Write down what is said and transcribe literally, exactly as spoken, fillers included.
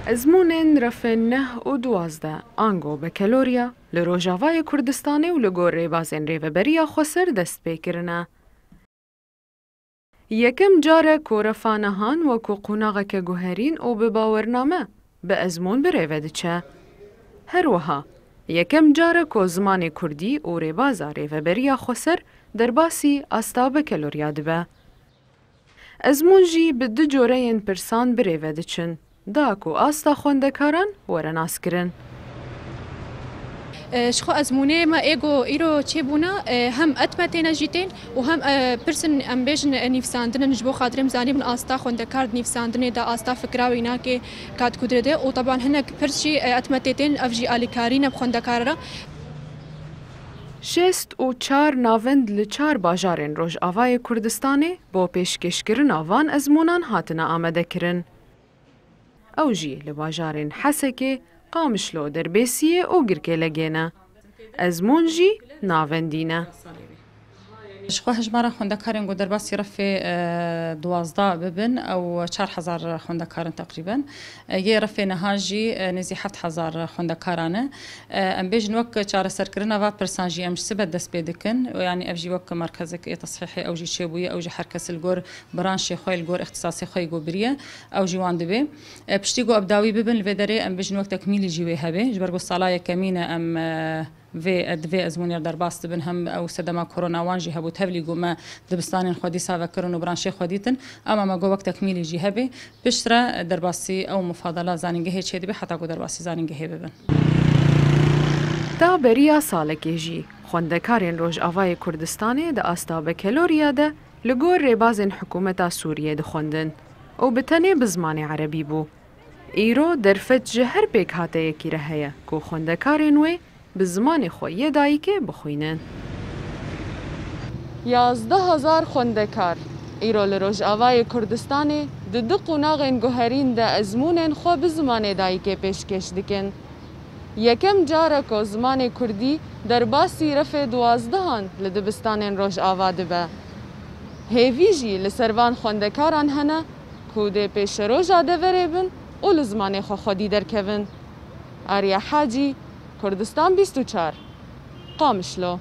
Ezmûnên refên neh û duwazdeh ango bekelorya li Rojavayê Kurdistanê û li gor rêbazên Rêveberiya Xweser dest pê kirine. Yekem car e ku refa nehan wekû qonaxeke guherîn û bi bawername, bi ezmûn bi rê ve diçe. Her wiha, yekem car e ku zimanê kurdî û rêbaza Rêveberiya Xweser derbasî asta bekelorya dibe. Ezmûn jî bi du coreyên pirsan bi rê ve diçin, da ku asta xwendekaran were naskirin. E, ji xwe ezmûnê me ê ku îro çêbûne, e, hem etme têne jî tên û hem, e, pirsin, em bêjin, e, nivîsandin in ji bo xatirê em zanîbin asta xwendekar di nivîsandinê de asta fikra wî nake katkudre de û teban hinek pirs jî, e, etme tê tên, ev jî alîkarî ne bi xwendekar re. Şêst û çar navend li çar bajarên Rojavayê Kurdistanê bo pêşkêşkirina van ezmûnan hatine amadekirin. Ew jî li bajarên Hesekê, Qamişlo, Derbêsiyê û Girkêlegê ne. Ezmûn jî navendî ne. Ji xwe hejmara xwendekarên ku derbasî refê, e, duwazdeh bibin, ew çar hezar xwendekar in teqrîben. E, yê refê niha jî, e, nêzî heft hezar xwendekaran e. E, em bêjin wek çareserkirina va pirsan jî em ji sibe dest pê dikin. Yanî ev jî wek merkezek ê tesfîhê ew jî çêbûye, ew jî her kes li gor branşê xwe, li gor îxtisasê xwe yê ku biriye, ew jî wan dibê. E, piştî ku ev dawî bibin, li vê derê em bêjin wek tekmîlî jî wê hebe. Ji ber ku sala yekemîn e em, e, vê, e, di vê ezmûnê re derbas dibin, hem ew sedema korona wan jî hebû, tevlî ku me dibistanên xwe dîsa vekirin û branşê xwe dîtin, ama me got wek tekmîlî jî hebe, piştre derbasî ew mufadala zanîngehê çêdibe heta ku derbasî zanîngehê bibin. Ta beriya salekê jî xwendekarên Rojavayê Kurdistanê di asta bekeloriya de li gor rêbazên hikûmeta Sûriyê dixwendin û bi tenê bi zimanê erebî bû. Îro derfet ji her pêkhateyekî re heye ku xwendekarên wê bi zimanê xwe yê dayikê bixwînin. Yazdeh hezar xwendekar îro li Rojavayê Kurdistanê di du qonaxên guherîn de ezmûnên xwe bi zimanê dayikê pêşkêş dikin. Yekem car e ku zimanê kurdî derbasî refê duwazdehan li dibistanên Rojava dibe. Hêvî jî li ser van xwendekaran hene ku dê pêşeroja deverê bin û li zimanê xwe xwedî derkevin. Arya Hacî, Kurdistan bîst û çar, Qamişlo.